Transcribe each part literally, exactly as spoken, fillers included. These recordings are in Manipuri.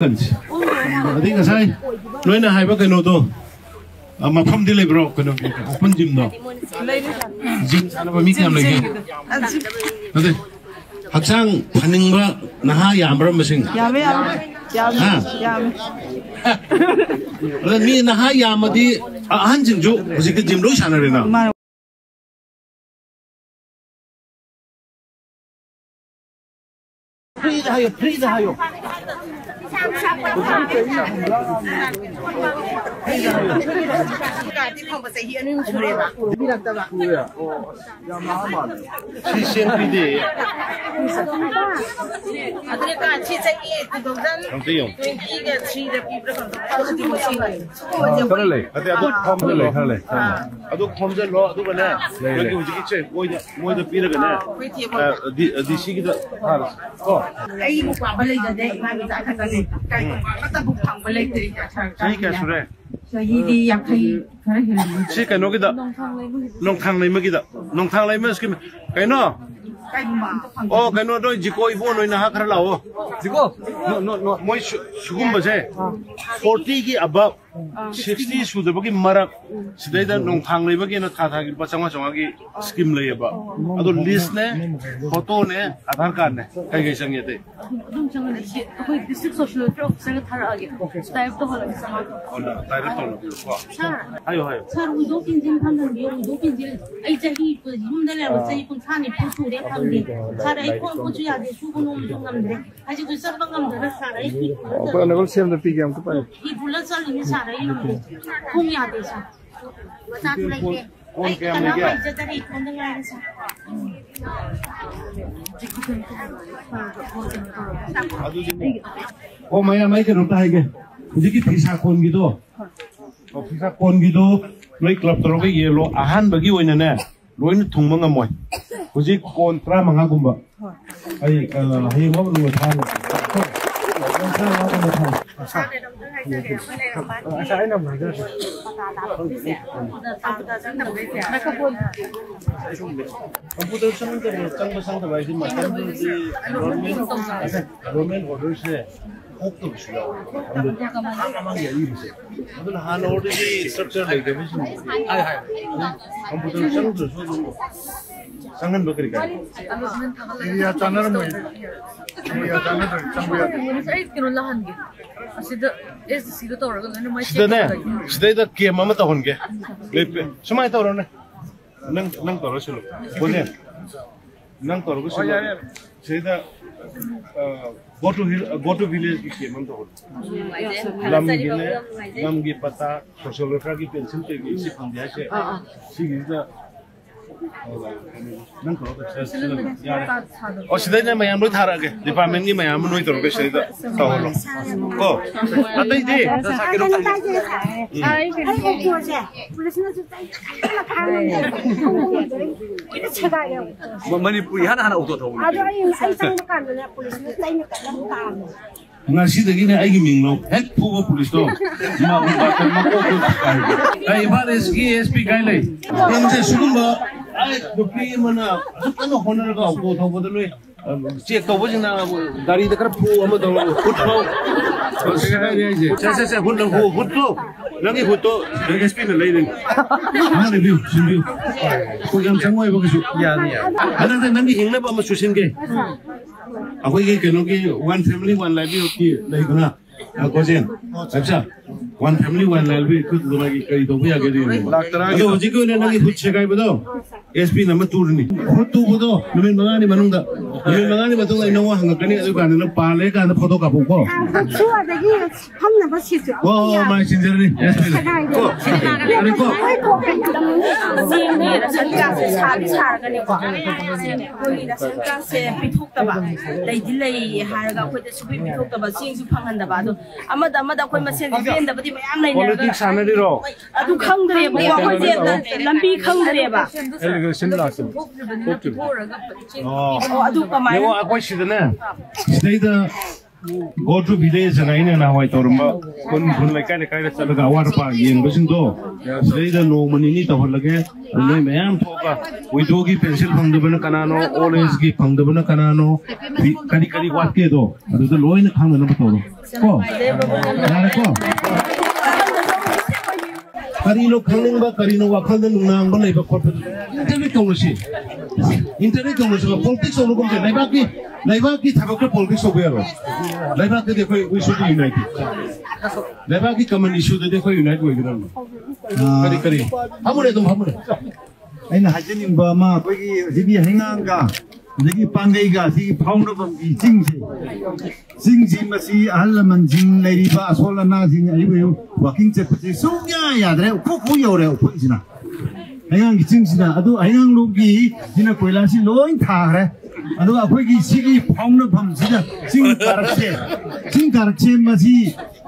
ꯑꯗꯩ ꯉꯁꯥꯏ ꯅꯣꯏꯅ ꯍꯥꯏꯕ ꯀꯩꯅꯣꯗꯣ, ꯑ, ꯃꯐꯝꯗꯤ ꯂꯩꯕ꯭ꯔꯣ? ꯀꯩꯅꯣꯒꯤ open gymꯗꯣ? Gym ꯁꯥꯟꯅꯕ ꯃꯤ ꯀꯌꯥꯝ ꯂꯩꯒꯦ? ꯅꯠꯇꯦ, ꯍꯛꯆꯥꯡ ꯐꯅꯤꯡꯕ ꯅꯍꯥ ꯌꯥꯝꯕ꯭ꯔꯥ ꯃꯁꯤꯡ? ꯌꯥꯝꯃꯦ, ꯌꯥꯝꯃꯦ꯫ ꯌꯥꯝꯃꯦ, ꯍꯥ? ꯌꯥꯝꯃꯦ꯫ ꯑꯗ ꯃꯤ ꯅꯍꯥ ꯌꯥꯝꯃꯗꯤ ꯑꯍꯟꯁꯤꯡꯁꯨ ꯍꯧꯖꯤꯛꯇꯤ gym ꯂꯣꯏ ꯁꯥꯟꯅꯔꯦꯅ꯫ ꯃꯥꯅꯦ꯫ Freeꯗ ꯍꯥꯏꯌꯣ, freeꯗ ꯍꯥꯏꯌꯣ꯫ ꯐꯪꯕ ꯆꯍꯤ ꯑꯅꯤ ꯑꯍꯨꯝ ꯁꯨꯔꯦꯕ꯫ ꯁꯤ ꯁꯦꯟ ꯄꯤꯗꯦ꯫ ꯑꯗꯨꯅ ꯀꯥ ꯁꯤ ꯆꯍꯤ two thousand twenty-ꯒ threeꯗ ꯄꯤꯕ꯭ꯔꯥ ꯀꯩꯅꯣ ꯈꯪꯗꯦ, ꯃꯁꯤꯡ ꯁꯤꯒꯨꯝꯕꯁꯦ ꯈꯔ ꯂꯩ꯫ ꯑꯗꯩ ꯑꯗꯨ ꯐꯣꯝꯗ ꯈꯔ ꯂꯩ, ꯂꯣ꯫ ꯈꯔ ꯂꯩ, ꯈꯔ ꯂꯩ꯫ ꯑꯗꯨ ꯈꯣꯝꯖꯤꯜꯂꯣ, ꯑꯗꯨꯒꯅꯦ, ꯂꯩ, ꯂꯩ꯫ ꯅꯣꯏꯒꯤ ꯍꯧꯖꯤꯛꯀꯤ ꯆꯦ ꯃꯣꯏꯗ, ꯃꯣꯏꯗ ꯄꯤꯔꯒꯅꯦ, ꯑꯩꯈꯣꯏ ꯇꯦꯕꯜ ꯑ, ꯗꯤ-, ꯑ, DC ꯒꯤꯗ ꯊꯥꯔꯁꯤ꯫ ꯀꯣ? ꯑꯩꯕꯨ ꯄꯥꯕ ꯂꯩꯖꯗꯦ, ꯏꯃꯥꯒꯤ ꯆꯥ ꯈꯛꯇꯅꯦ꯫ ꯀꯩ ꯑꯃꯠꯇꯕꯨ ꯐꯪꯕ ꯂꯩꯇ꯭ꯔꯤ, ꯁꯔꯀꯥꯔꯒꯤ꯫ ꯆꯍꯤ ꯀꯌꯥ ꯁꯨꯔꯦ? ꯆꯍꯤꯗꯤ ꯌꯥꯡꯈꯩ ꯈꯔ ꯍꯦꯜꯂꯦ꯫ ꯁꯤ ꯀꯩꯅꯣꯒꯤꯗ, ꯅꯣꯡꯊꯥꯡ ꯂꯩꯃꯒꯤꯗ, ꯅꯣꯡꯊꯥꯡ ꯂꯩꯃ scheme꯫ ꯀꯩꯅꯣ? ꯀꯩꯒꯨꯝꯕ ꯑꯝꯇ ꯐꯪꯗꯦ꯫ ꯑꯣ, ꯀꯩꯅꯣ, ꯅꯣꯏ ꯖꯤꯀꯣ ꯏꯕꯣ ꯅꯣꯏ ꯅꯍꯥ ꯈꯔ ꯂꯥꯛꯑꯣ꯫ ꯖꯤꯀꯣ? ꯅꯣ, ꯅꯣ, ꯅꯣ꯫ ꯃꯣꯏ ꯁꯨ-, ꯁꯤꯒꯨꯝꯕꯁꯦ, fortyꯒꯤ above, sixty ꯁꯨꯗꯕꯒꯤ ꯃꯔꯛ, ꯁꯤꯗꯩꯗ ꯅꯣꯡꯊꯥꯡ ꯂꯩꯃꯒꯤꯅ ꯊꯥ ꯊꯥꯒꯤ ꯂꯨꯄꯥ ꯆꯥꯝꯃꯉꯥ ꯆꯥꯝꯃꯉꯥꯒꯤ scheme ꯂꯩꯌꯦꯕ꯫ ꯑꯗꯣ listꯅꯦ, photoꯅꯦ, Aadhaar cardꯅꯦ, ꯀꯩ ꯀꯩ ꯆꯪꯉꯦ ꯑꯇꯩ? ꯑꯗꯨꯝ, ꯑꯗꯨꯝ ꯆꯪꯉꯅꯤ꯫ ꯁꯤ ꯑꯩꯈꯣꯏ district social welfare officerꯒ ꯊꯥꯔꯛꯑꯒꯦ꯫ Type ꯇꯧꯍꯜꯂꯒꯦ ꯆꯪꯉꯛꯑꯒ꯫ ꯑꯣ, type ꯇꯧꯍꯜꯂꯒꯦꯀꯣ꯫ Sir, ꯍꯥꯏꯌꯣ, ꯍꯥꯏꯌꯣ꯫ Sir, ꯋꯤꯗꯣ ꯄꯦꯟꯁꯤꯜ ꯐꯪꯍꯟꯕꯤꯌꯣ, ꯋꯤꯗꯣ ꯄꯦꯟꯁꯤꯜ꯫ ꯑꯩ ꯆꯍꯤ, ꯌꯨꯝꯗ ꯂꯩꯔꯕ ꯆꯍꯤ ꯀꯨꯟꯊ꯭ꯔꯥ ꯅꯤꯐꯨ ꯁꯨꯔꯦ ꯐꯪꯗꯦ꯫ Sir, ꯑꯩ ꯈꯣꯡ ꯈꯨꯠꯁꯨ ꯌꯥꯗꯦ, ꯁꯨꯕ ꯅꯣꯝꯕꯁꯨ ꯉꯝꯗ꯭ꯔꯦ꯫ ꯍꯧꯖꯤꯛꯁꯨ ꯆꯠꯄ ꯉꯝꯗꯅ, sir, ꯑꯩ ꯐꯤ ꯑꯣ, ꯄꯨꯔ ꯑꯩꯈꯣꯏ uncle ꯁꯦꯝꯗ ꯄꯤꯒꯦ ꯑꯝꯇ ꯄꯥꯏꯌꯨ꯫ ꯐꯤ ꯄꯨꯔ ꯆꯠꯂꯤꯅꯤ, sir, ꯑꯩ ꯌꯨꯝꯗ꯫ ꯈꯣꯡ ꯌꯥꯗꯦ, sir꯫ ꯃꯆꯥꯁꯨ ꯂꯩꯇꯦ꯫ ꯀꯣꯟ ꯑꯩ ꯀꯌꯥꯝ ꯀꯅꯥꯝ ꯂꯩꯒꯦ? ꯂꯩꯖꯗꯔꯦ, ꯏꯊꯟꯗ ꯉꯥꯏꯔꯦ, sir꯫ ꯑꯗꯨꯗꯤ, ꯑꯣ, ꯃꯌꯥꯝ, ꯑꯩ ꯀꯩꯅꯣꯝꯇ ꯍꯥꯏꯒꯦ꯫ ꯍꯧꯖꯤꯛꯀꯤ ꯐꯤꯁꯥ ꯀꯣꯟꯒꯤꯗꯣ, ꯑꯣ, ꯐꯤꯁꯥ ꯀꯣꯟꯒꯤꯗꯣ ꯅꯣꯏ club ꯇꯧꯔꯒ ꯌꯦꯜꯂꯣ꯫ ꯑꯍꯥꯟꯕꯒꯤ ꯑꯣꯏꯅꯅꯦ, ꯂꯣꯏꯅ ꯊꯨꯡꯕ ꯉꯝꯃꯣꯏ꯫ ꯍꯧꯖꯤꯛ ꯀꯣꯟ ꯇꯔꯥꯃꯉꯥꯒꯨꯝꯕ꯫ ꯍꯣꯏ꯫ ꯑꯩ, ꯑ, ꯍꯌꯦꯡ ꯃꯥꯕꯨ ꯂꯨꯕ ꯊꯥꯔꯒꯦ꯫ ꯀꯣꯟ ꯇꯔꯥꯃꯉꯥꯒꯨꯝꯕ ꯊꯥꯔꯒꯦ꯫ ꯑꯁ, ꯑꯩꯅ ꯑꯃꯨꯛ ꯍꯥꯏꯖꯔꯛꯀꯦ꯫ Computer ꯆꯪꯗꯕ, ꯆꯪꯕ ꯆꯪꯗꯕ ꯍꯥꯏꯗꯤ ꯃꯇꯝꯗꯨꯗꯤ government, government ordersꯦ ꯊꯣꯛꯇꯕꯁꯨ ꯌꯥꯎꯋꯦꯕ ꯃꯐꯝꯗꯨꯗ꯫ ꯊꯥ ꯑꯃꯒꯤ ꯑꯔꯤꯕꯁꯦ꯫ ꯑꯗꯨꯅ ꯍꯥꯟꯅ already structure ꯂꯩꯇꯕꯁꯤꯡ ꯀꯝꯄ꯭ꯌꯨꯇꯔ ꯆꯪꯗ꯭ꯔꯁꯨ ꯑꯗꯨꯝ ꯆꯪꯍꯟꯕ ꯀꯔꯤ ꯀꯥꯏ? ꯑꯦꯔꯤꯌꯥ ꯆꯥꯟꯅꯔꯝꯃꯣꯏ꯫ ꯑꯦꯔꯤꯌꯥ ꯆꯥꯟꯅꯗ꯭ꯔꯗꯤ ꯆꯪꯕ ꯌꯥꯗꯦ꯫ ꯑꯩ ꯀꯩꯅꯣ ꯂꯥꯛꯍꯟꯒꯦ꯫ ꯑꯁꯤꯗ ꯑꯦꯁ ꯗꯤ ꯁꯤꯗ ꯇꯧꯔꯒ ꯂꯣꯏꯅꯃꯛ ꯁꯤꯗꯅꯦ, ꯁꯤꯗꯩꯗ ꯀꯦꯝ ꯑꯃ ꯇꯧꯍꯟꯒꯦ꯫ ꯁꯨꯃꯥꯏꯅ ꯇꯧꯔꯣꯅꯦ꯫ ꯅꯪ, ꯅꯪ ꯇꯧꯔꯁꯤꯜꯂꯨ꯫ ꯕꯣꯖꯦꯟ, ꯅꯪ ꯇꯧꯔꯒ ꯁꯤꯜꯂꯨ꯫ ꯁꯤꯗ, ꯑ, go to hill, go to village ꯀꯤ ꯀꯦꯝ ꯑꯃ ꯇꯧꯍꯜꯂꯨ꯫ ꯂꯝꯒꯤꯅꯦ, ꯂꯝꯒꯤ ꯄꯇꯥ, social welfare ꯒꯤ ꯄꯦꯟꯁꯤꯜ ꯀꯩꯀꯩ ꯁꯤ ꯐꯪꯗꯦ ꯍꯥꯏꯁꯦ꯫ ꯁꯤꯒꯤꯁꯤꯗ, ꯑ, ꯅꯪ ꯇꯧꯔꯒ ꯁꯤꯗ ꯁꯤꯜꯂꯨ꯫ ꯌꯥꯔꯦ꯫ ꯑꯣ, ꯁꯤꯗꯩꯅ ꯃꯌꯥꯝ ꯂꯣꯏ ꯊꯥꯔꯛꯑꯒꯦ꯫ ꯗꯤꯄꯥꯔꯠꯃꯦꯟꯒꯤ ꯃꯌꯥꯝ ꯑꯃ ꯅꯣꯏ ꯇꯧꯔꯒ ꯁꯤꯗꯩꯗ ꯇꯧꯍꯜꯂꯣ꯫ ꯀꯣ? ꯑꯇꯩꯗꯤ? ꯑꯩ ꯀꯩꯅꯣꯝꯇ ꯍꯥꯏꯖꯒꯦ, ꯁꯥꯔ꯫ ꯎꯝ꯫ ꯑꯩ ꯑꯣꯇꯣꯁꯦ ꯄꯨꯂꯤꯁꯅꯁꯨ ꯆꯩ ꯀꯟꯅ ꯈꯥꯡꯉꯦ꯫ ꯀꯨꯏꯅ ꯁꯦꯒꯥꯏꯔꯦ ꯑꯣꯇꯣꯁꯦ꯫ ꯃ-, ꯃꯅꯤꯄꯨꯔꯤ ꯍꯥꯟꯅ ꯍꯥꯟꯅ ꯑꯣꯇꯣ ꯊꯧꯕꯅꯤ꯫ ꯑꯗꯣ ꯑꯩ, ꯑꯩ ꯆꯪꯕ ꯀꯥꯟꯗꯅꯦ ꯄꯨꯂꯤꯁꯅ ꯆꯩꯅ ꯀꯟꯅ ꯇꯥꯔꯝꯃꯦ꯫ ꯉꯁꯤꯗꯒꯤꯅꯦ ꯑꯩꯒꯤ ꯃꯤꯡ ꯂꯧ꯫ ꯍꯦꯛ ꯐꯨꯕ ꯄꯨꯂꯤꯁꯇꯣ, ꯃꯥ, ꯃꯥ, ꯃꯀꯣꯛꯇꯣ ꯀꯥꯏ꯫ ꯑꯩ ꯏꯝꯐꯥꯜ ꯏꯁꯀꯤ ꯑꯦꯁ ꯄꯤ ꯀꯥꯏ ꯂꯩ? ꯅꯪꯁꯦ ꯁꯤꯒꯨꯝꯕ, ꯑꯩ ꯅꯨꯄꯤ ꯑꯃꯅ ꯑꯁꯨꯛ ꯀꯟꯅ ꯍꯣꯠꯅꯔꯒ ꯑꯣꯇꯣ ꯊꯧꯕꯗ ꯅꯣꯏ ꯆꯦꯛ ꯇꯧꯕꯁꯤꯡꯅ ꯒꯥꯔꯤꯗ ꯈꯔ ꯐꯨ ꯑꯃ ꯇꯧꯔꯒ ꯍꯨꯠ ꯐꯥꯎ꯫ ꯁꯦ, ꯁꯦ, ꯁꯦ, ꯍꯨꯠ ꯅꯪ ꯍꯨ-, ꯍꯨꯠꯇꯣ, ꯅꯪꯒꯤ ꯍꯨꯠꯇꯣ ꯑꯦꯁ ꯄꯤꯅ ꯂꯩꯔꯤꯅꯤ꯫ ꯑꯃ ꯂꯩꯕꯤꯌꯨ, ꯁꯤꯟꯕꯤꯌꯨ꯫ ꯑꯩꯈꯣꯏ ꯌꯥꯝ ꯆꯪꯉꯣꯏꯕ ꯀꯩꯁꯨ꯫ ꯌꯥꯅꯤ, ꯌꯥꯅꯤ꯫ ꯍꯟꯗꯛꯇ ꯅꯪꯒꯤ ꯍꯤꯡꯅꯕ ꯑꯃ ꯁꯨꯁꯤꯟꯒꯦ꯫ ꯑꯩꯈꯣꯏꯒꯤ ꯀꯩꯅꯣꯒꯤ One Family One Livelihood ꯀꯤ ꯂꯩꯗꯅ, ꯑ, ꯒꯣꯖꯦꯟ, ꯑꯠꯆꯥ, One Family One Livelihood ꯀꯤ ꯃꯥꯒꯤ ꯀꯔꯤ ꯇꯧꯕ ꯌꯥꯒꯦ ꯑꯗꯨ ꯌꯦꯡꯉꯣ꯫ ꯂꯥꯛ ꯇꯔꯥꯒꯤ ꯑꯗꯣ ꯍꯧꯖꯤꯛꯀꯤ ꯑꯣꯏꯅ ꯅꯪꯒꯤ ꯍꯨꯠ ꯁꯦꯒꯥꯏꯕꯗꯣ, ꯑꯦꯁ ꯄꯤꯅ ꯑꯃ ꯇꯨꯔꯅꯤ꯫ ꯍꯨꯠ ꯇꯨꯕꯗꯣ ꯅꯨꯃꯤꯠ ꯃꯉꯥꯅꯤ ꯃꯅꯨꯡꯗ, ꯅꯨꯃꯤꯠ ꯃꯉꯥꯅꯤ ꯃꯇꯨꯡꯗ ꯑꯩ ꯅꯉꯣꯟ ꯍꯪꯉꯛꯀꯅꯤ, ꯑꯗꯨ ꯀꯥꯟꯗ ꯅꯪ ꯄꯥꯜꯂꯦ ꯀꯥꯟꯗ ꯐꯣꯇꯣ ꯀꯥꯞꯄꯛꯎꯀꯣ꯫ ꯁꯨ ꯑꯗꯒꯤ ꯐꯝꯅꯕ ꯁꯤꯠꯁꯨ ꯍꯣꯏ, ꯍꯣꯏ, ꯍꯣꯏ, ꯁꯦꯒꯥꯏꯔꯦ꯫ ꯃꯥꯏ ꯁꯤꯟꯖꯔꯅꯤ, ꯑꯦꯁ ꯄꯤꯅ꯫ ꯁꯦꯒꯥꯏꯔꯦ꯫ ꯀꯣ? ꯌꯥꯔꯦꯀꯣ? ꯆꯦꯡꯒꯤ ꯔꯦꯁꯟ ꯀꯥꯔꯗꯁꯦ ꯁꯥꯗꯤ ꯁꯥꯔꯒꯅꯦꯀꯣ, ꯑꯩꯈꯣꯏꯒꯤ ꯔꯦꯁꯟ ꯀꯥꯔꯗꯁꯦ ꯄꯤꯊꯣꯛꯇꯕ, ꯂꯩꯗꯤ ꯂꯩ ꯍꯥꯏꯔꯒ ꯑꯩꯈꯣꯏꯗ ꯁꯨꯡꯄꯤ ꯄꯤꯊꯣꯛꯇꯕ, ꯆꯦꯡꯁꯨ ꯐꯪꯍꯟꯗꯕ, ꯑꯗꯣ ꯑꯃꯗ ꯑꯃꯗ ꯑꯩꯈꯣꯏ ꯃꯁꯦꯟ ꯄꯦꯟꯗꯕꯗꯤ ꯃꯌꯥꯝ ꯂꯩꯅꯔꯒ ꯄꯣꯂꯤꯇꯤꯛꯁ ꯁꯥꯟꯅꯔꯤꯔꯣ? ꯑꯗꯨ ꯈꯪꯗ꯭ꯔꯦꯕꯀꯣ, ꯑꯩꯈꯣꯏꯁꯦ ꯂꯝꯕꯤ ꯈꯪꯗ꯭ꯔꯦꯕ꯫ ꯑꯦꯂꯤꯒꯦꯁꯟ ꯂꯥꯛꯁꯤꯜꯂꯦ꯫ ꯑꯣ꯫ ꯑꯣ, ꯑꯗꯨ ꯀꯃꯥꯏꯅ? ꯌꯦꯡꯉꯣ, ꯑꯩꯈꯣꯏ ꯁꯤꯗꯅꯦ, ꯁꯤꯗꯩꯗ Go to village ꯑꯅ ꯑꯩꯅ ꯅꯍꯥꯟꯋꯥꯏ ꯇꯧꯔꯝꯕ, ꯈꯨꯟ ꯈꯨꯟ, ꯂꯩꯀꯥꯏ ꯂꯩꯀꯥꯏꯗ ꯆꯠꯂꯒ ꯑꯋꯥꯠ ꯑꯄꯥ ꯌꯦꯡꯕꯁꯤꯡꯗꯣ ꯁꯤꯗꯩꯗ ꯅꯣꯡꯃ ꯅꯤꯅꯤ ꯇꯧꯍꯜꯂꯒꯦ꯫ ꯑꯗꯨ ꯅꯣꯏ ꯃꯌꯥꯝ ꯊꯣꯛꯑꯒ ꯋꯤꯗꯣꯒꯤ ꯄꯦꯟꯁꯤꯜ ꯐꯪꯗꯕꯅ ꯀꯅꯥꯅꯣ, ꯑꯣꯜ ꯑꯦꯖꯒꯤ ꯐꯪꯗꯕꯅ ꯀꯅꯥꯅꯣ, ꯀꯔꯤ ꯀꯔꯤ ꯋꯥꯠꯀꯦꯗꯣ ꯑꯗꯨꯗ ꯂꯣꯏꯅ ꯈꯪꯅꯅꯕ ꯇꯧꯔꯣ꯫ ꯀꯣ? ꯌꯥꯔꯦꯀꯣ? ꯀꯔꯤꯅꯣ ꯈꯪꯅꯤꯡꯕ, ꯀꯔꯤꯅꯣ ꯋꯥꯈꯜꯗ ꯅꯨꯡꯅꯥꯡꯕ ꯂꯩꯕ ꯈꯣꯠꯄ, ꯏꯟꯇꯔꯅꯦꯠ ꯇꯧꯅꯁꯤ꯫ ꯏꯟꯇꯔꯅꯦꯠ ꯇꯧꯅꯁꯤꯕ, ꯄꯣꯂꯤꯇꯤꯛꯁ ꯇꯧꯅꯒꯨꯝꯁꯦ꯫ ꯂꯩꯕꯥꯛꯀꯤ, ꯂꯩꯕꯥꯛꯀꯤ ꯊꯕꯛꯇ ꯄꯣꯂꯤꯇꯤꯛꯁ ꯇꯧꯕ ꯌꯥꯔꯣꯏ꯫ ꯂꯩꯕꯥꯛꯇꯗꯤ ꯑꯩꯈꯣꯏ, we should be united꯫ ꯂꯩꯕꯥꯛꯀꯤ ꯀꯃꯟ ꯏꯁꯨꯗꯗꯤ ꯑꯩꯈꯣꯏ ꯌꯨꯅꯥꯏꯠ ꯑꯣꯏꯒꯗꯕꯅꯤ꯫ ꯀꯔꯤ, ꯀꯔꯤ? ꯐꯝꯃꯨꯅꯦ, ꯑꯗꯨꯝ ꯐꯝꯃꯨꯅꯦ꯫ ꯑꯩꯅ ꯍꯥꯏꯖꯅꯤꯡꯕ ꯑꯃ, ꯑꯩꯈꯣꯏꯒꯤ ꯍꯧꯖꯤꯛꯀꯤ ꯍꯩꯉꯥꯡꯒ ꯑꯗꯒꯤ ꯄꯥꯡꯒꯩꯒ ꯁꯤꯒꯤ ꯐꯥꯎꯅꯐꯝꯒꯤ ꯆꯤꯡꯁꯦ, ꯆꯤꯡꯁꯤ ꯃꯁꯤ ꯑꯍꯜ ꯂꯃꯟꯁꯤꯡ, ꯂꯩꯔꯤꯕ ꯑꯁꯣꯜ ꯑꯅꯥꯁꯤꯡ ꯑꯌꯨꯛ ꯑꯌꯨꯛ ꯋꯥꯀꯤꯡ ꯆꯠꯄꯁꯦ ꯁꯨꯡꯌꯥ ꯌꯥꯗ꯭ꯔꯦ꯫ ꯎꯈꯨ ꯈꯨ ꯌꯧꯔꯦ ꯎꯐꯨꯟꯁꯤꯅ, ꯍꯩꯉꯥꯡꯒꯤ ꯆꯤꯡꯁꯤꯅ꯫ ꯑꯗꯨ ꯍꯩꯉꯥꯡꯂꯣꯝꯒꯤ ꯁꯤꯅ ꯀꯣꯏꯂꯥꯁꯁꯤ ꯂꯣꯏ ꯊꯥꯈ꯭ꯔꯦ꯫ ꯑꯗꯨꯒ ꯑꯩꯈꯣꯏꯒꯤ ꯁꯤꯒꯤ ꯐꯥꯎꯅꯐꯝꯁꯤꯗ ꯆꯤꯡ ꯀꯥꯔꯛꯁꯦ, ꯆꯤꯡ ꯀꯥꯔꯛꯁꯦ ꯃꯁꯤ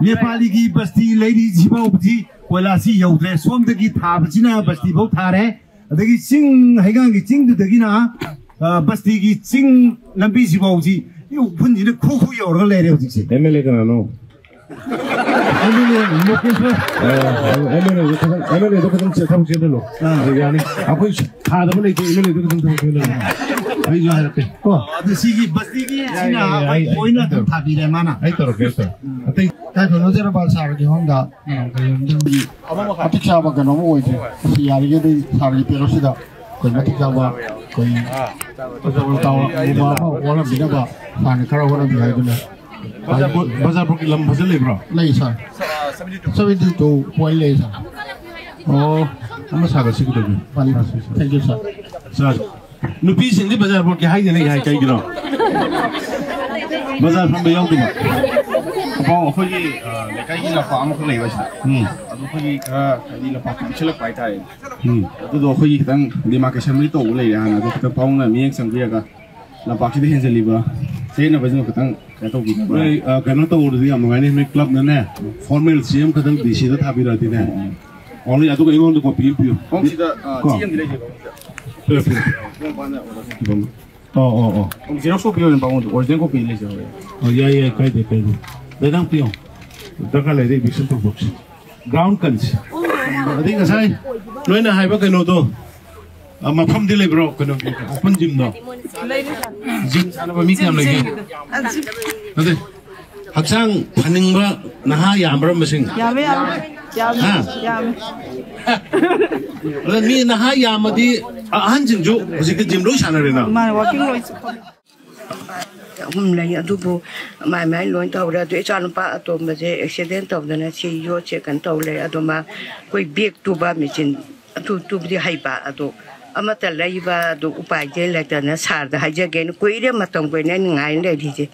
ꯅꯦꯄꯥꯂꯤꯒꯤ ꯕꯁꯇꯤ ꯂꯩꯔꯤꯁꯤ ꯐꯥꯎꯕꯗꯤ ꯀꯣꯏꯂꯥꯁꯁꯤ ꯌꯧꯗ꯭ꯔꯦ꯫ ꯁꯣꯝꯗꯒꯤ ꯊꯥꯕꯁꯤꯅ ꯕꯁꯇꯤ ꯐꯥꯎ ꯊꯥꯔꯦ꯫ ꯑꯗꯒꯤ ꯆꯤꯡ, ꯍꯩꯉꯥꯡꯒꯤ ꯆꯤꯡꯗꯨꯗꯒꯤꯅ, ꯑ, ꯕꯁꯇꯤꯒꯤ ꯆꯤꯡ ꯂꯝꯕꯤꯁꯤꯐꯥꯎꯁꯤ ꯎꯐꯨꯟꯁꯤꯅ ꯈꯨ ꯈꯨ ꯌꯧꯔꯒ ꯂꯩꯔꯦ ꯍꯧꯖꯤꯛꯁꯦ꯫ ꯑꯦꯝ ꯑꯦꯜ ꯑꯦ ꯀꯅꯥꯅꯣ? M L A Lokeshor. ꯑ, ꯑꯦꯝ ꯑꯦꯜ ꯑꯦꯗꯣ ꯈꯤꯇꯪ, ꯑꯦꯝ ꯑꯦꯜ ꯑꯦꯗꯣ ꯈꯤꯇꯪ ꯆꯦ-, ꯊꯕꯛ ꯆꯦꯜꯍꯜꯂꯣ꯫ ꯑꯥ꯫ ꯑꯗꯨ ꯌꯥꯅꯤ꯫ ꯑꯩꯈꯣꯏ ꯊꯥꯗꯕ ꯂꯩꯇꯦ, ꯑꯦꯝ ꯑꯦꯜ ꯑꯦꯗꯣ ꯈꯤꯇꯪ ꯊꯕꯛ ꯆꯦꯜꯍꯜꯂꯣ꯫ ꯑꯩꯁꯨ ꯍꯥꯏꯔꯛꯀꯦ꯫ ꯀꯣ? ꯑꯗꯨ ꯁꯤꯒꯤ ꯕꯁꯇꯤꯒꯤ ꯌꯥꯏ, ꯁꯤꯅ ꯌꯥꯏ, ꯌꯥꯏ, ꯑꯩ ꯑꯩ ꯂꯣꯏꯅ ꯑꯗꯨꯝ ꯊꯥꯕꯤꯔꯦ ꯃꯥꯅ꯫ ꯑꯩ ꯇꯧꯔꯛꯀꯦ, ꯑꯩ ꯇꯧꯔꯛꯀꯦ꯫ ꯑꯇꯩ ꯀꯥꯏ ꯐꯅꯣ ꯖꯦꯔꯣꯕꯥꯜ ꯁꯥꯔꯒꯤ ꯍꯣꯝꯗ, ꯎꯝ, ꯀꯩꯅꯣꯝꯗꯤ ꯃꯇꯤꯛ ꯆꯥꯕ ꯀꯩꯅꯣꯝ ꯑꯣꯏꯗ꯭ꯔꯦ꯫ ꯑꯁꯤ ꯌꯥꯔꯤꯈꯩꯗꯤ ꯁꯥꯔꯒꯤ ꯄꯦꯔꯣꯠꯁꯤꯗ ꯑꯩꯈꯣꯏ ꯃꯇꯤꯛ ꯆꯥꯕ ꯑꯩꯈꯣꯏ ꯇꯧꯔ ꯇꯧꯔ ꯑꯃ ꯑꯣꯜꯍꯟꯕꯤꯅꯕ ꯁꯥꯔꯅ ꯈꯔ ꯍꯣꯠꯅꯕꯤꯌꯨ ꯍꯥꯏꯗꯨꯅ꯫ ꯕꯖꯥꯔ ꯕꯣꯔꯗ, ꯕꯖꯥꯔ ꯕꯣꯔꯗꯀꯤ ꯂꯝ ꯐꯖꯅ ꯂꯩꯕ꯭ꯔꯣ? ꯂꯩ ꯁꯥꯔ꯫ ꯁꯚꯦꯟꯇꯤ ꯇꯨ ꯄꯣꯏꯟ ꯂꯩ ꯁꯥꯔ꯫ ꯑꯣ, ꯑꯃ ꯁꯥꯒꯠꯁꯤ ꯀꯩꯗꯧꯒꯦ? ꯐꯅꯤ, ꯐꯅꯤ꯫ Thank you, sir꯫ ꯁꯥꯔ, ꯅꯨꯄꯤꯁꯤꯡꯗꯤ ꯕꯖꯥꯔ ꯕꯣꯔꯗꯀꯤ ꯍꯥꯏꯗꯅ ꯍꯥꯏ ꯀꯩꯒꯤꯅꯣ? ꯕꯖꯥꯔ ꯐꯝꯕ ꯌꯥꯎꯗꯕ? ꯑꯄꯥꯎ ꯑꯩꯈꯣꯏꯒꯤ, ꯑ, ꯂꯩꯀꯥꯏꯒꯤ ꯂꯝꯄꯥꯛ ꯑꯃꯈꯛ ꯂꯩꯕ ꯑꯁꯤꯗ꯫ ꯎꯝ꯫ ꯑꯗꯨ ꯑꯩꯈꯣꯏꯒꯤ ꯈꯔ ꯍꯥꯏꯗꯤ ꯂꯝꯄꯥꯛꯇꯨ ꯄꯤꯛꯁꯜꯂꯛꯄ ꯍꯥꯏꯇꯥꯔꯦ꯫ ꯎꯝ꯫ ꯑꯗꯨꯗꯣ ꯑꯩꯈꯣꯏꯒꯤ ꯈꯤꯇꯪ demarcation ꯇꯧꯕ ꯂꯩꯔꯦ ꯍꯥꯟꯅ, ꯑꯗꯨ ꯈꯤꯇꯪ ꯄꯥꯎꯅ ꯃꯤꯠꯌꯦꯡ ꯆꯪꯕꯤꯔꯒ ꯂꯝꯄꯥꯛꯁꯤꯗ ꯍꯦꯟꯖꯜꯂꯤꯕ ꯆꯌꯦꯠꯅꯕꯁꯤꯡꯗꯣ ꯈꯤꯇꯪ ꯀꯩꯅꯣ ꯇꯧꯕꯤꯅꯕ꯫ ꯅꯣꯏ, ꯑ, ꯀꯩꯅꯣ ꯇꯧꯕꯗꯨꯗꯤ ꯌꯥꯝ ꯅꯨꯡꯉꯥꯏꯅꯤ, ꯅꯣꯏ ꯀ꯭ꯂꯕꯅꯅꯦ, ꯐꯣꯔꯃꯦꯜ ꯆꯦ ꯑꯃꯈꯛꯇꯪ ꯗꯤ ꯁꯤꯗ ꯊꯥꯕꯤꯔꯛꯑꯗꯤꯅꯦ꯫ ꯎꯝ꯫ Only ꯑꯗꯨꯒ ꯑꯩꯉꯣꯟꯗ ꯀꯣꯄꯤ ꯑꯃ ꯄꯤꯌꯨ꯫ ꯁꯣꯝꯁꯤꯗ, ꯑ, ꯀꯣ? ꯆꯦ ꯑꯃꯗꯤ ꯂꯩꯖꯩꯀꯣ, ꯁꯤꯗ꯫ ꯄꯤꯔꯣ, ꯄꯤꯔꯣ꯫ ꯁꯣꯝ ꯃꯄꯥꯟꯗ ꯑꯣꯔꯗꯔ꯫ ꯄꯤꯔꯣ꯫ ꯑꯣ, ꯑꯣ, ꯑꯣ꯫ Xerox copy ꯑꯣꯏꯅ ꯄꯥꯝꯃꯣ, original copy ꯂꯩꯖꯔꯦ꯫ ꯑꯣ, ꯌꯥꯏ, ꯌꯥꯏ, ꯀꯥꯏꯗꯦ, ꯀꯥꯏꯗꯦ꯫ ꯗꯥ, ꯅꯪ ꯄꯤꯌꯣ꯫ ꯗꯔꯀꯥꯔ ꯂꯩꯔꯗꯤ eviction ꯇꯧꯊꯣꯛꯁꯤ꯫ Ground ꯀꯟꯁꯤ꯫ ꯑꯗꯩ ꯉꯁꯥꯏ ꯅꯣꯏꯅ ꯍꯥꯏꯕ ꯀꯩꯅꯣꯗꯣ, ꯑ, ꯃꯐꯝꯗꯤ ꯂꯩꯕ꯭ꯔꯣ? ꯀꯩꯅꯣꯒꯤ open gymꯗꯣ? Gym ꯁꯥꯟꯅꯕ ꯃꯤ ꯀꯌꯥꯝ ꯂꯩꯒꯦ? ꯑꯗꯩ ꯍꯛꯆꯥꯡ ꯐꯅꯤꯡꯕ ꯅꯍꯥ ꯌꯥꯝꯕ꯭ꯔꯥ ꯃꯁꯤꯡ? ꯌꯥꯝꯃꯦ, ꯌꯥꯝꯃꯦ꯫ ꯌꯥꯝꯃꯦ, ꯍꯥ? ꯌꯥꯝꯃꯦ꯫ ꯑꯗ ꯃꯤ ꯅꯍꯥ ꯌꯥꯝꯃꯗꯤ ꯑꯍꯟꯁꯤꯡꯁꯨ ꯍꯧꯖꯤꯛꯇꯤ gym ꯂꯣꯏ ꯁꯥꯟꯅꯔꯦꯅ꯫ ꯃꯥꯅꯦ, walking ꯂꯣꯏ ꯆꯠꯐꯝ꯫ ꯑꯍꯨꯝ ꯂꯩ, ꯑꯗꯨꯕꯨ ꯃꯥꯏ ꯃꯥꯏ ꯂꯣꯏ ꯇꯧꯔꯦ꯫ ꯑꯗꯨ ꯏꯆꯥꯅꯨꯄꯥ ꯑꯇꯣꯝꯕꯁꯦ accident ꯇꯧꯗꯅ ꯁꯤ ꯌꯣꯠꯁꯦ ꯀꯩꯅꯣ ꯇꯧ ꯂꯩ꯫ ꯑꯗꯣ ꯃꯥ ꯑꯩꯈꯣꯏ bag ꯇꯨꯕ machine ꯑꯗꯨ ꯇꯨꯕꯗꯤ ꯍꯩꯕ, ꯑꯗꯣ ꯑꯃꯠꯇ ꯂꯩꯕ ꯑꯗꯨ ꯎꯄꯥꯏꯁꯦ ꯂꯩꯇꯗꯅ sirꯗ ꯍꯥꯏꯖꯒꯦꯅ ꯀꯨꯏꯔꯦ, ꯃꯇꯝ ꯀꯨꯏꯅ ꯑꯩꯅ ꯉꯥꯏ ꯂꯩꯔꯤꯁꯦ꯫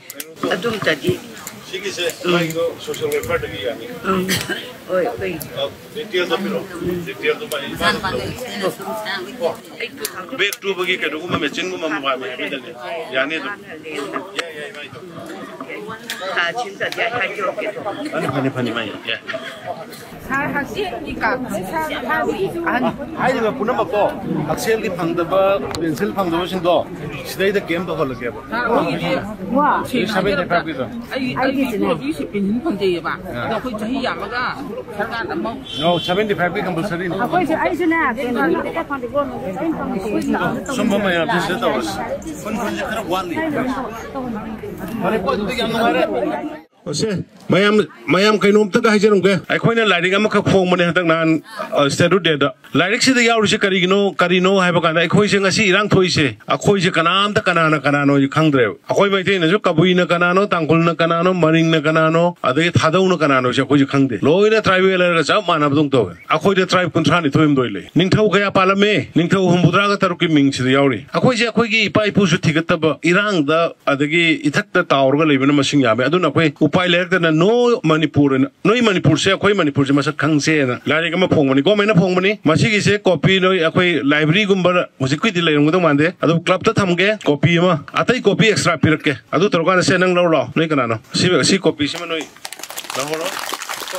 ꯑꯗꯨꯝꯇꯗꯤ ꯁꯤꯒꯤꯁꯦ ꯃꯥꯒꯤꯗꯣ social welfareꯗꯒꯤ ꯌꯥꯅꯤ꯫ ꯎꯝ꯫ ꯍꯣꯏ, ꯍꯣꯏ꯫ ꯑ, detailꯗꯣ ꯄꯤꯔꯛꯑꯣ꯫ Detailꯗꯣ ꯃꯥꯒꯤ bag ꯇꯨꯕꯒꯤ ꯀꯩꯅꯣꯒꯨꯝꯕ machineꯒꯨꯝꯕ ꯑꯃ ꯄꯥꯝꯃꯦ ꯍꯥꯏꯕꯗꯅꯦ꯫ ꯌꯥꯅꯤ ꯑꯗꯨꯝ꯫ ꯌꯥꯏ, ꯌꯥꯏ, ꯃꯥꯏꯗꯣ꯫ ꯊꯥ ꯁꯤꯝꯇꯗꯤ ꯑꯩ ꯍꯥꯏꯖꯔꯛꯀꯦ꯫ ꯐꯅꯤ, ꯐꯅꯤ, ꯐꯅꯤ, ꯃꯥꯏ, ꯌꯥꯏ꯫ Sir, ꯍꯛꯁꯦꯜꯒꯤ card ꯁꯦ sir ꯊꯥꯕꯤꯔꯤꯁꯦ ꯑꯍꯟ ꯍꯥꯏꯔꯤꯕ ꯄꯨꯝꯅꯃꯛꯇꯣ, ꯍꯛꯁꯦꯜꯒꯤ ꯐꯪꯗꯕ, pension ꯐꯪꯗꯕꯁꯤꯡꯗꯣ ꯁꯤꯗꯩꯗ camp ꯇꯧꯍꯜꯂꯒꯦꯕ꯫ Sir, ꯑꯩꯈꯣꯏꯒꯤꯗꯤ ꯋꯥ꯫ Seventy fiveꯀꯤꯗꯣ꯫ ꯑꯩ, ꯑꯩꯒꯤ ꯏꯄꯨꯔꯣꯏꯕꯒꯤꯁꯨ pension ꯐꯪꯖꯩꯌꯦꯕ꯫ ꯑꯗꯣ ꯑꯩꯈꯣꯏ ꯆꯍꯤ ꯌꯥꯝꯃꯒ ꯁꯔꯀꯥꯔꯅ ꯑꯃꯨꯛ No, seventy fiveꯀꯤ compulsoryꯅꯤ꯫ ꯑꯩꯈꯣꯏꯁꯨ, ꯑꯩꯁꯨꯅꯦ, ꯀꯩꯅꯣ, ꯑꯩꯈꯣꯏ ꯐꯪꯗꯦ, ꯁꯨꯝꯕ ꯃꯌꯥꯝꯁꯦ ꯁꯤꯗ ꯇꯧꯔꯁꯤ꯫ ꯈꯨꯟ, ꯈꯨꯟꯁꯦ ꯈꯔ ꯋꯥꯠꯂꯤ꯫ ꯐꯔꯦꯀꯣ, ꯑꯗꯨꯗꯤ ꯌꯥꯝ ꯅꯨꯡꯉꯥꯏꯔꯦ꯫ ꯑꯣꯁꯦ, ꯃꯌꯥꯝ, ꯃꯌꯥꯝ ꯀꯩꯅꯣꯝꯇꯒ ꯍꯥꯏꯖꯔꯝꯒꯦ꯫ ꯑꯩꯈꯣꯏꯅ ꯂꯥꯏꯔꯤꯛ ꯑꯃꯈꯛ ꯐꯣꯡꯕꯅꯦ ꯍꯟꯗꯛ ꯅꯍꯥꯟ, ꯑ, Statute Dayꯗ꯫ ꯂꯥꯏꯔꯤꯛꯁꯤꯗ ꯌꯥꯎꯔꯤꯁꯦ ꯀꯔꯤꯒꯤꯅꯣ, ꯀꯔꯤꯅꯣ ꯍꯥꯏꯕ ꯀꯥꯟꯗ ꯑꯩꯈꯣꯏꯁꯦ ꯉꯁꯤ ꯏꯔꯥꯡ ꯊꯣꯛꯏꯁꯦ, ꯑꯩꯈꯣꯏꯁꯦ ꯀꯅꯥꯝꯇ ꯀꯅꯥꯅ ꯀꯅꯥꯅꯣ ꯈꯪꯗ꯭ꯔꯦꯕ꯫ ꯑꯩꯈꯣꯏ ꯃꯩꯇꯩꯅꯁꯨ ꯀꯕꯨꯏꯅ ꯀꯅꯥꯅꯣ, ꯇꯥꯡꯈꯨꯜꯅ ꯀꯅꯥꯅꯣ, ꯃꯔꯤꯡꯅ ꯀꯅꯥꯅꯣ, ꯑꯗꯒꯤ ꯊꯥꯗꯧꯅ ꯀꯅꯥꯅꯣꯁꯦ ꯑꯩꯈꯣꯏꯁꯦ ꯈꯪꯗꯦ꯫ ꯂꯣꯏꯅ tribal ꯍꯥꯏꯔꯒ ꯆꯞ ꯃꯥꯟꯅꯕꯗꯧ ꯇꯧꯋꯦ꯫ ꯑꯩꯈꯣꯏꯗ tribe ꯀꯨꯟꯊ꯭ꯔꯥ ꯅꯤꯊꯣꯏ ꯍꯨꯝꯗꯣꯏ ꯂꯩ꯫ ꯅꯤꯡꯊꯧ ꯀꯌꯥ ꯄꯥꯜꯂꯝꯃꯦ? ꯅꯤꯡꯊꯧ ꯍꯨꯝꯐꯨꯇꯔꯥꯒ ꯇꯔꯨꯛꯀꯤ ꯃꯤꯡꯁꯤꯗ ꯌꯥꯎꯔꯤ꯫ ꯑꯩꯈꯣꯏꯁꯦ ꯑꯩꯈꯣꯏꯒꯤ ꯏꯄꯥ ꯏꯄꯨꯁꯨ ꯊꯤꯒꯠꯇꯕ, ꯏꯔꯥꯡꯗ ꯑꯗꯒꯤ ꯏꯊꯛꯇ ꯇꯥꯎꯔꯒ ꯂꯩꯕꯅ ꯃꯁꯤꯡ ꯌꯥꯝꯃꯦ꯫ ꯑꯗꯨꯅ ꯑꯩꯈꯣꯏ ꯎꯄꯥꯏ ꯂꯩꯔꯛꯇꯅ ꯅꯣ ꯃꯅꯤꯄꯨꯔ ꯑꯅ, ꯅꯣꯏ ꯃꯅꯤꯄꯨꯔꯁꯦ ꯑꯩꯈꯣꯏ ꯃꯅꯤꯄꯨꯔꯁꯦ ꯃꯁꯛ ꯈꯪꯁꯦꯅ ꯂꯥꯏꯔꯤꯛ ꯑꯃ ꯐꯣꯡꯕꯅꯤ, governmentꯅ ꯐꯣꯡꯕꯅꯤ꯫ ꯃꯁꯤꯒꯤꯁꯦ copy ꯅꯣꯏ ꯑꯩꯈꯣꯏ libraryꯒꯨꯝꯕ ꯍꯧꯖꯤꯛꯀꯤꯗꯤ ꯂꯩꯔꯝꯒꯗꯧ ꯃꯥꯟꯗꯦ, ꯑꯗꯨ clubꯇ ꯊꯝꯒꯦ꯫ Copy ꯑꯃ, ꯑꯇꯩ copy extra ꯄꯤꯔꯛꯀꯦ꯫ ꯑꯗꯨ ꯇꯧꯔꯀꯥꯟꯗ ꯁꯦ ꯅꯪ ꯂꯧꯔꯣ ꯂꯥꯎ, ꯅꯣꯏ ꯀꯅꯥꯅꯣ? ꯁꯤ, ꯁꯤ copyꯁꯤꯃ ꯅꯣꯏ ꯂꯧꯍꯧꯔꯣ꯫ ꯀꯣ?